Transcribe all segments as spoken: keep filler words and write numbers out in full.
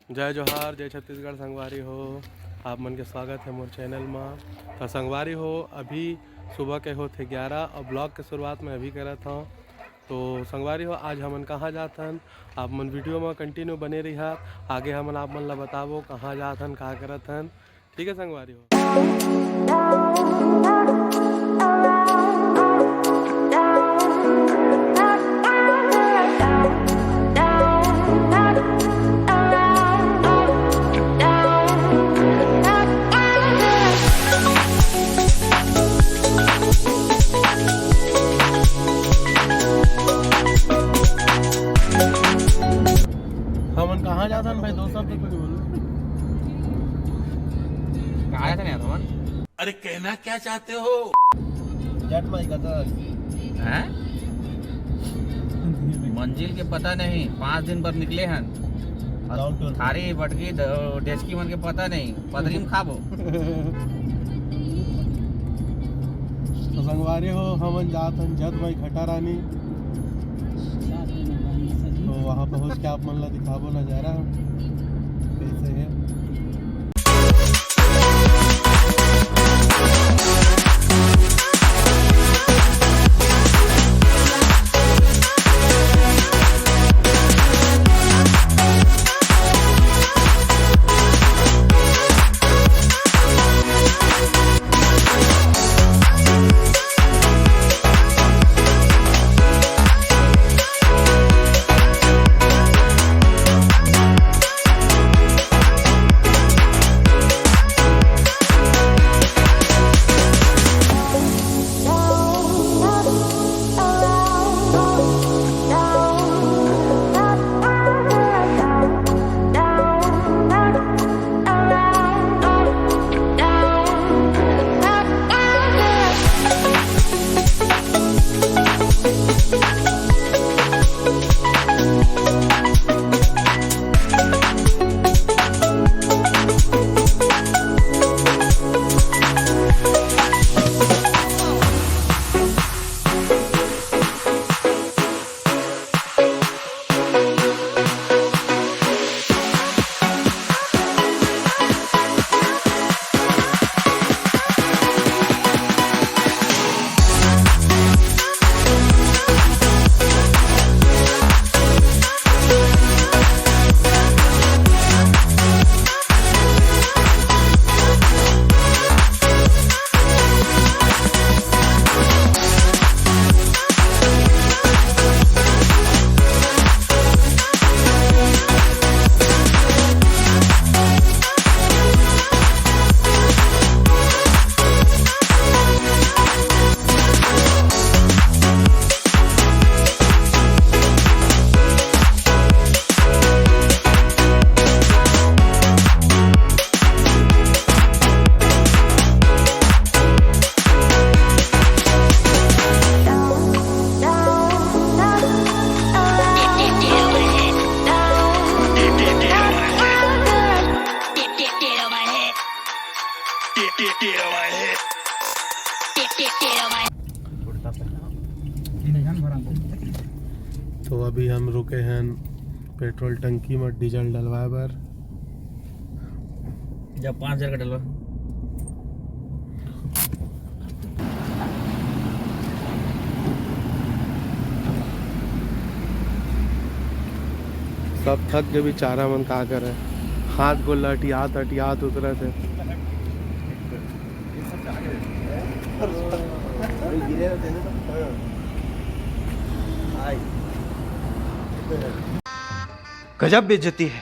जय जोहार, जय छत्तीसगढ़ संगवारी हो, आप मन के स्वागत है मोर चैनल मा। तो संगवारी हो, अभी सुबह के होत हे ग्यारह और ब्लॉग के शुरुआत मैं अभी करत हूँ। तो संगवारी हो, आज हमन कहाँ जात हन, आप मन वीडियो मा कंटिन्यू बने रहिहा। आगे हमन आप मन ला बताबो कहाँ जात हन, का करत हन। ठीक है संगवारी हो। हमन कहाँ जात हन भाई, दोस्त साहब, कुछ बोलो। कहाँ जात हन यार हमन? अरे, कहना क्या चाहते हो? जट माई का तो हैं? मंजिल के पता नहीं, पाँच दिन बर निकले हन। गाँव टूर। थारी बटकी द-, डेचकी मन के पता नहीं, पतरी में खाबो। तो संगवारी हो, हमन जात हन जत माई घटा रानी। तो वहाँ पहुँच के आप मन ला दिखाबो नजारा कैसे है। तो अभी हम रुके हैं पेट्रोल टंकी में डीजल डलवाए बर। जब पाँच हजार का डलवा। सब थक के बेचारा मन का करे, हाथ गोल अटियात अटियात उतरत हे। गजब बेइज्जती है।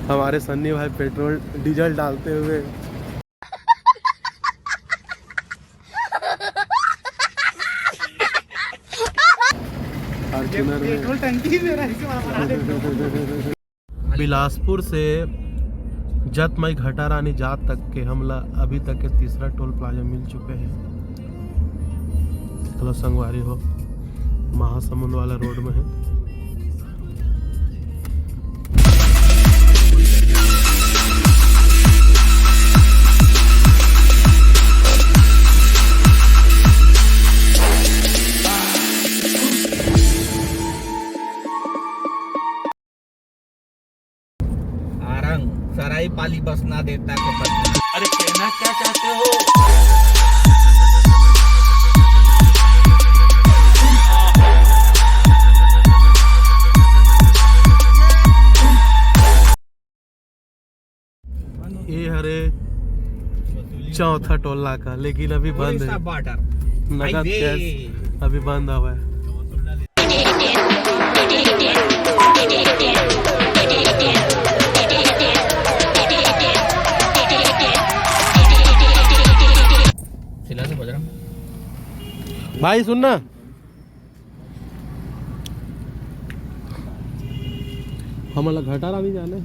हमारे सन्नी भाई पेट्रोल डीजल डालते हुए फॉर्च्यूनर में। पेट्रोल टंकी में रह के वहाँ बना दे। बिलासपुर से जतमई घटारानी जात तक के हमला अभी तक के तीसरा टोल प्लाजा मिल चुके हैं। चलो संगवारी हो, महासमुंद वाला रोड में है। पाली बस ना देता के बस। अरे कहना क्या चाहते हो? ये हरे चौथा टोला का, लेकिन अभी बंद है। बॉर्डर नगद कैश अभी बंद हवा है। भाई सुन ना, हमला घटारा नहीं जाने।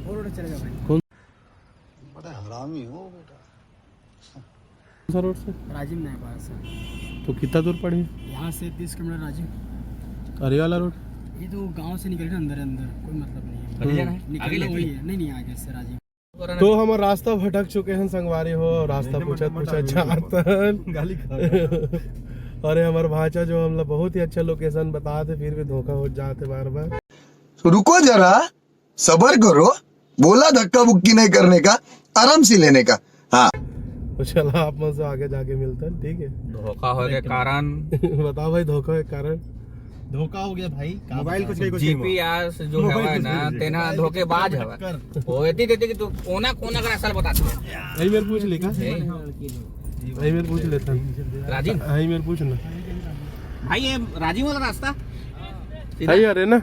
वो रोड चले जा भाई। कौन? बड़ा हरामी हो बेटा। कौन सा रोड से? राजिम नया पारा से। तो कितना दूर पड़े? यहाँ से तीस किलोमीटर राजिम। अरे वाला रोड? ये तो गांव से निकल के अंदर अंदर, कोई मतलब नहीं है। हम्म। निकलना वही है। नहीं, नहीं, आगे से राजिम। तो हमर रास्ता भटक चुके हैं संगवारी हो, रास्ता पूछत पूछत जात हन। गाली खा रहा है। अरे हमर भांचा जो हमला बहुत ही अच्छा लोकेशन बतात हे, फिर भी धोखा हो जात हे बार बार। तो रुको जरा, सबर करो, बोला धक्का बुक्की नहीं करने का, आराम से लेने का। हाँ। तो चला आप मन से आगे जाके मिलथन, ठीक है? धोखा होय के कारण। बताओ भाई, धोखा होय के कारण। धोखा हो गया भाई, का मोबाइल बताओं? कुछ नहीं, कुछ नहीं। जीपीएस जो मोबाइल हवय कुछ ना, नहीं। तेना धोखेबाज हवय। कर। वो एती देती कि तू कोना कोना का रास्ता बताते। यही मेरे पूछ ले का? यही। यही मेरे पूछ लेता। राजिम। यही मेरे पूछ ना। भाई ये राजिम वाला रास्ता। सही अरे ना।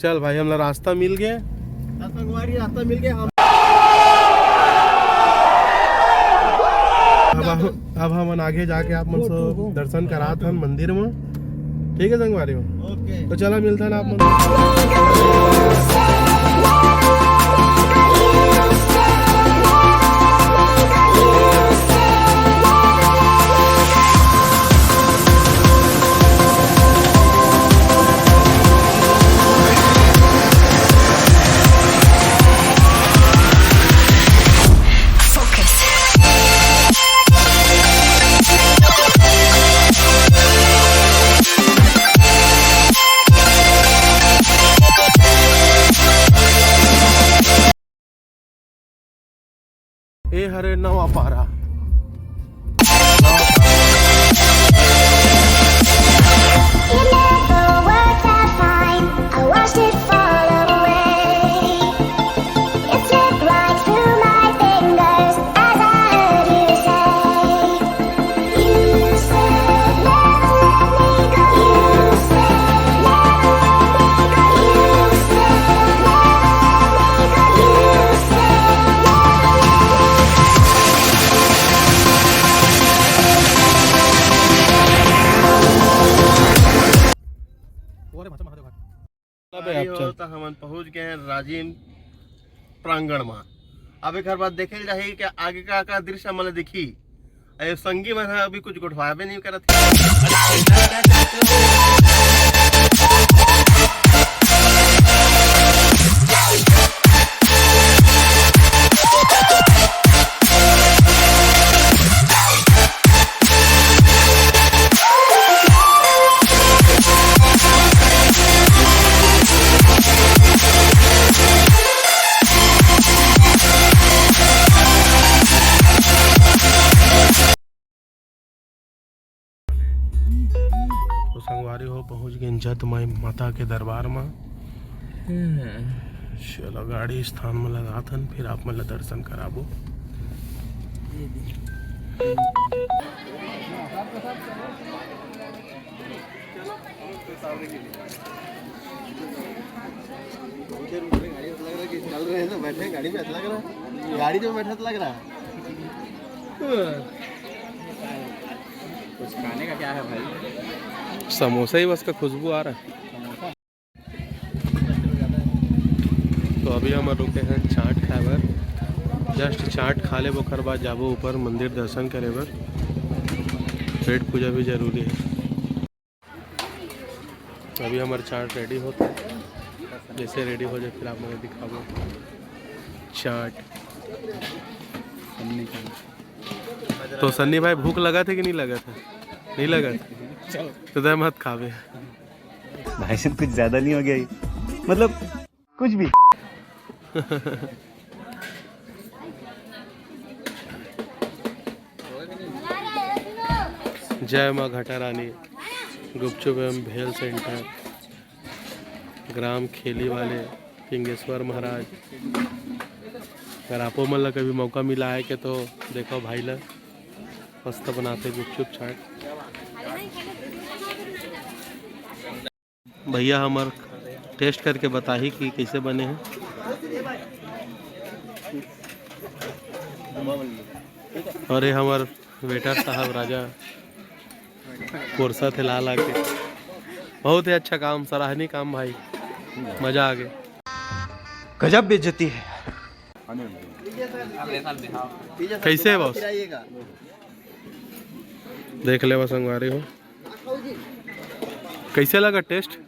चल भाई, हमला रास्ता मिल गया। संगवारी रास्ता मिल गया। हम अब हम, अब हमन आगे जाके आप मन से दर्शन करात हन मंदिर में, ठीक है संगवारी हो? ओके। तो चला मिलता ना आप मन। ए हरे नवा पारा। You never were that fine, I watched it fall away. It slipped right through my fingers as I heard you say, you said never let me go. You said never let me go. You said never let me go. You said never let me go. अरे भाई, आप चल। तो हमन पहुंच गए हैं राजिम प्रांगण में। अब एक बार देखे जाही कि आगे का, का दृश्य हमन ला दिखी। अरे संगी मन ह अभी कुछ गोठवाबे नहीं करत हे। तो संगवारी हो, पहुंच गए जत माई माता के दरबार में। चलो गाड़ी स्थान में लगाथन, फिर आप मन ला दर्शन कराबो। चल रहे हैं तो बैठे गाड़ी में, अच्छा लग रहा है। गाड़ी में बैठा तो लग रहा है। कुछ खाने का क्या है भाई? समोसा ही बस का खुशबू आ रहा है। तो अभी हम रुके हैं चाट खाए बर। जस्ट चाट खा लेब, ओकर बाद जाबो ऊपर मंदिर दर्शन करे बर। पेट पूजा भी जरूरी है। अभी हमर चाट रेडी होत हे, जैसे रेडी हो जाए फिर आप मन ला दिखाबो चाट। तो सन्नी भाई, भूख लगत हे कि नहीं लगत हे? नहीं लगत हे? तो दे मत खाबे। भाई साहब, कुछ ज्यादा नहीं हो गया ये? मतलब कुछ भी। जय माँ घटा रानी, गुपचुप एवं भेल सेंटर, ग्राम खेली वाले पिंगेश्वर महाराज। अगर आपो मन ला कभी मौका मिला है के, तो देखो भाई ला मस्त बनाते गुपचुप चाट। भैया हमर टेस्ट करके बताही कि कैसे बने हैं। और ये हमर वेटर साहब राजा कोरसा थे ला ला के। बहुत ही अच्छा काम, सराहनीय काम भाई, मजा आ गया। गजब बेइज्जती है। कैसे है बॉस? देख ले बस संगवारी हो, कैसे लगा टेस्ट?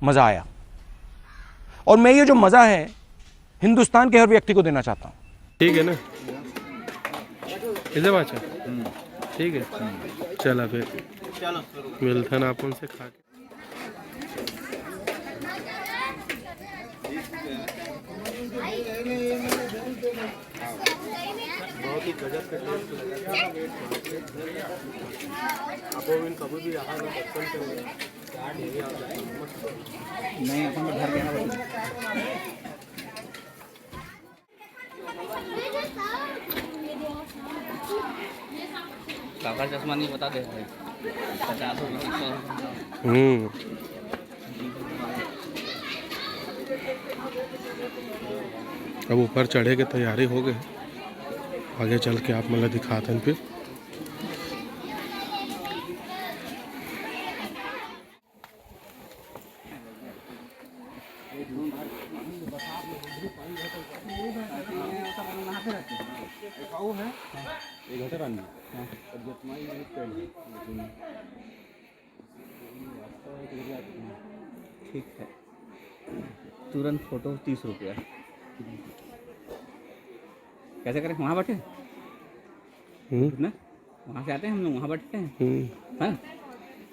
मज़ा आया। और मैं ये जो मज़ा है हिंदुस्तान के हर व्यक्ति को देना चाहता हूँ। ठीक है ना, इसे बात है। ठीक है, चला फिर मिलथन आप उनसे खा के। बहुत ही गजब का टेस्ट लगा था। आप लोग इन कभी भी यहाँ ना बचपन से नहीं, अपन तो घर गया ना। काका चश्मा नहीं बता दे भाई, पचास रुपये की सौ रुपये। हम्म। अब ऊपर चढ़े के तैयारी हो गए, आगे चल के आप मन ला दिखाथन फिर। ठीक है, तुरंत फोटो तीस रुपया। कैसे करें, वहाँ बैठे? हम्म। कितना? वहाँ से आते हैं हम लोग, वहाँ बैठते हैं। हम्म। हाँ?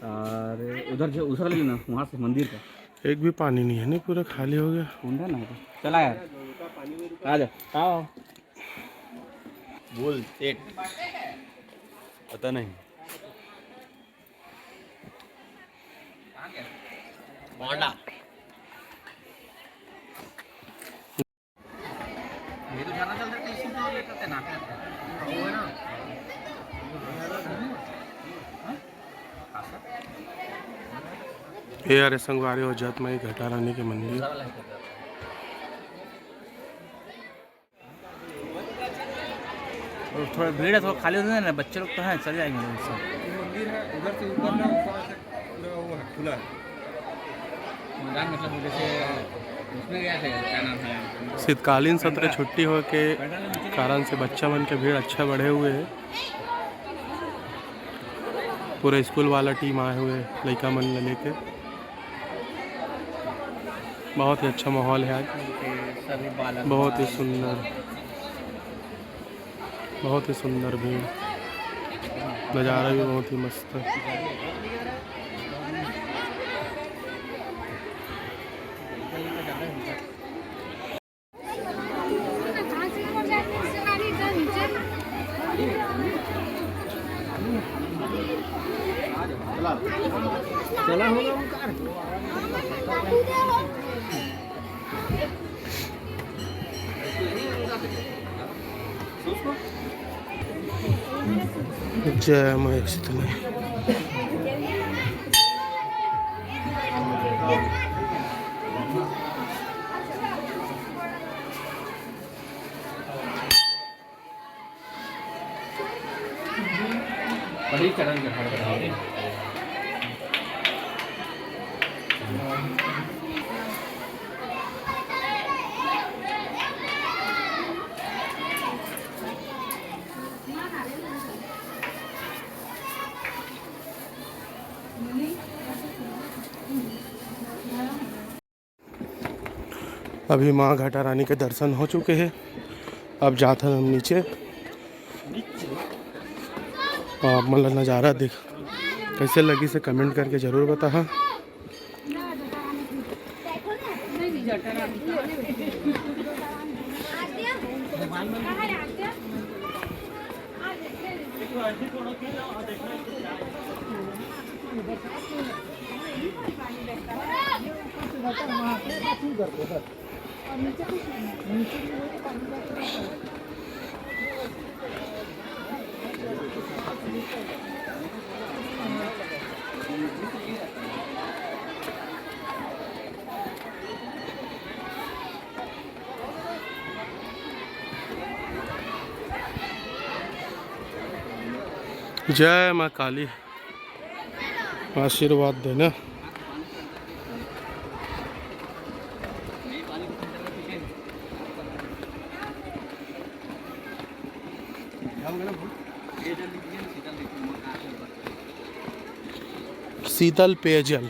और उधर जो, उधर लेना, वहाँ से मंदिर का। एक भी पानी नहीं है, नहीं, पूरा खाली हो गया। कुंडा ना है तो। चला यार, आ जा, आओ। बोल सेठ। पता नहीं। ये हरे संगवारी हो जात माई घटा रानी के मंदिर। और थोड़ा भीड़ है, थोड़ा खाली हो जाए ना, बच्चे लोग तो हैं, चल जाएंगे लोग सब। मंदिर है, उधर से ऊपर ना, ऊपर से पूरा वो है, खुला है। मैदान मतलब जैसे उसमें गया थे, क्या नाम है? शीतकालीन सत्र छुट्टी होए के कारण से बच्चा मन के भीड़ अच्छा बढ़े हुए है। पूरा स्कूल वाला टीम आए हुए लइका मन ल लेके। बहुत ही अच्छा माहौल है आज, बहुत ही सुंदर, बहुत ही सुंदर भीड़, नज़ारा भी बहुत ही मस्त है। जय माँ शीतला। बड़ी चरण के फल बताओ। अभी माँ घटा रानी के दर्शन हो चुके हैं। अब जात हन हम नीचे। आप मन ला नज़ारा देख, कैसे लगिस हे, कमेंट करके जरूर बताहा। जय माँ काली, आशीर्वाद देना। शीतल पेयजल।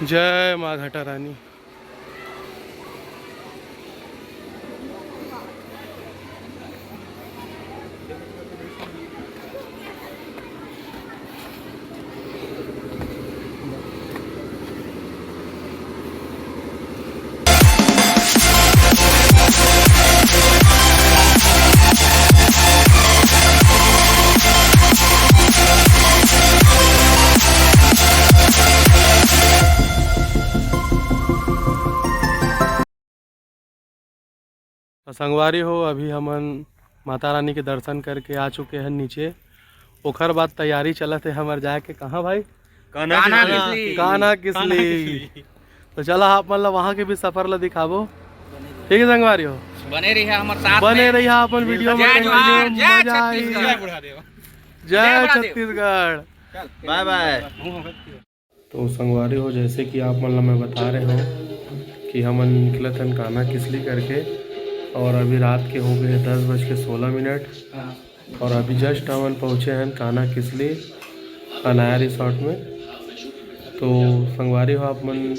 जय माँ घटा रानी। तो संगवारी हो, अभी हमन माता रानी के दर्शन करके आ चुके हैं नीचे। ओखर बाद तैयारी चलत है हमर जाए के। कहाँ भाई? कान्हा कान्हा किसली। किसली। कान्हा किसली। तो चला आप मन ला वहाँ के भी सफर ला दिखाबो। ठीक है संगवारी हो, बने रहिहा हमर साथ बने में। रहिहा अपन वीडियो में, जय जोहार, continue, जय मजा आई। छत्तीसगढ़। जय जय बुढ़ादेव। जय बुढ़ादेव। छत्तीसगढ़। चल, bye bye। तो संगवारी हो, जैसे कि आप मन ला मैं बता रहे हूँ कि हमन निकलत हन कान्हा किसली करके, और अभी रात के हो गए हैं दस बज के सोलह मिनट, और अभी just हमन पहुँचे हैं कान्हा किसली अनाया रिसोर्ट में। तो संगवारी हो, आप मन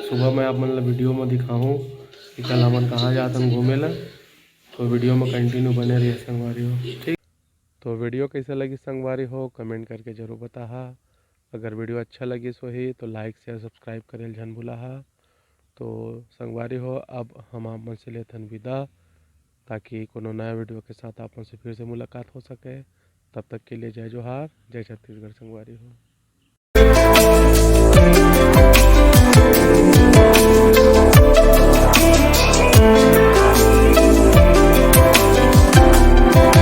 सुबह मैं आप मन ला वीडियो में दिखाहूँ कि कल हमन कहाँ जात हन घूमे ला। तो वीडियो में continue बने रहिए संगवारी हो, ठीक। तो वीडियो कैसे लगी संगवारी हो, comment करके जरूर बताहा। अगर वीडियो अच्छा लगिस होही तो like, share, subscribe करे ल झन भुलाहा। तो संगवारी हो, अब हम आप मन से लेथन विदा, ताकि कोनो नया वीडियो के साथ आप मन से फिर से मुलाकात हो सके। तब तक के लिए जय जोहार, जय छत्तीसगढ़ संगवारी हो।